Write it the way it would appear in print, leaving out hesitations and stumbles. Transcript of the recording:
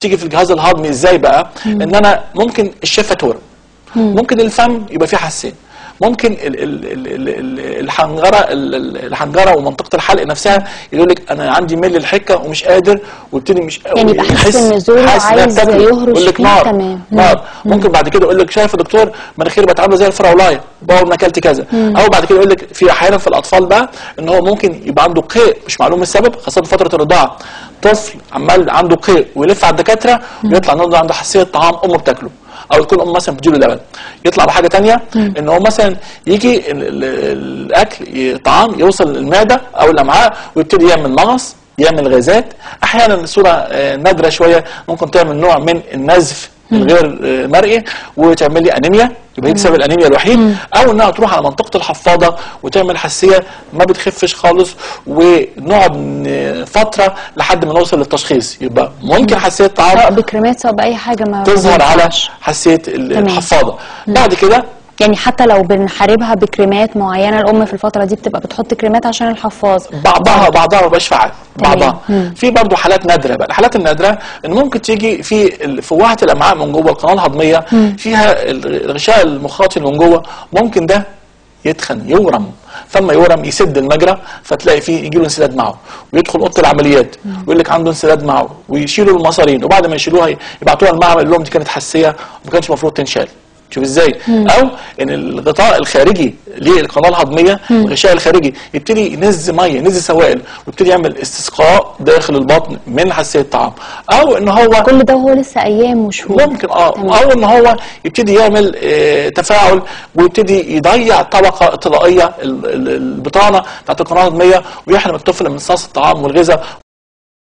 تيجي في الجهاز الهضمي ازاي بقى؟ ان انا ممكن الشفه تورم، ممكن الفم يبقى فيه حساسية، ممكن الحنجرة الحنجرة ومنطقة الحلق نفسها يقول لك انا عندي ميل للحكه ومش قادر، ويبتدي مش يعني يبقى حاسس ان زوره عايز يهرش، يقول لك نار. تمام. نار. ممكن بعد كده يقول لك شايف يا دكتور مناخيري بقت عامله زي الفراولايه بقول ما اكلت كذا. او بعد كده يقول لك في احيانا في الاطفال بقى ان هو ممكن يبقى عنده قيء مش معلوم السبب، خاصة في فترة الرضاعة، طفل عمال عنده قيء ويلف على الدكاترة ويطلع ان عنده حساسية طعام امه بتاكله، او تكون ام مثلا بتديله لبن. يطلع بحاجة ثانية ان هو مثلا يجي الاكل طعام يوصل للمعدة او الامعاء ويبتدي يعمل مغص، يعمل غازات، احيانا صوره نادرة شوية ممكن تعمل نوع من النزف الغير مرئي وتعمل لي انيميا، يبقى هي سبب الانيميا الوحيد، او انها تروح على منطقة الحفاضه وتعمل حساسية ما بتخفش خالص، ونقعد فترة لحد ما نوصل للتشخيص. يبقى ممكن حساسية طعام سواء بكريمات سواء باي حاجة ما تظهر على حساسية الحفاضه. بعد كده يعني حتى لو بنحاربها بكريمات معينة، الام في الفترة دي بتبقى بتحط كريمات عشان الحفاظ، بعضها ما بقاش فعال، بعضها. في برضه حالات نادرة بقى، الحالات النادرة ان ممكن تيجي في فوهه الامعاء من جوه، القناة الهضميه فيها الغشاء المخاطي من جوه، ممكن ده يتخن يورم، فما يورم يسد المجرى، فتلاقي فيه يجي له انسداد معه ويدخل اوضة العمليات ويقول لك عنده انسداد معه، ويشيلوا المصارين، وبعد ما يشيلوها يبعتوها المعمل يقول لهم دي كانت حساسية وما كانش المفروض تنشال. شوف ازاي؟ او ان الغطاء الخارجي للقناة الهضميه، الغشاء الخارجي يبتدي ينز مية، ينز سوائل، ويبتدي يعمل استسقاء داخل البطن من حساسية الطعام، او ان هو كل ده وهو لسه ايام وشهور ممكن او ان هو يبتدي يعمل تفاعل ويبتدي يضيع الطبقة الطلائيه البطانة بتاعت القناة الهضميه، ويحرم الطفل من امتصاص الطعام والغذاء.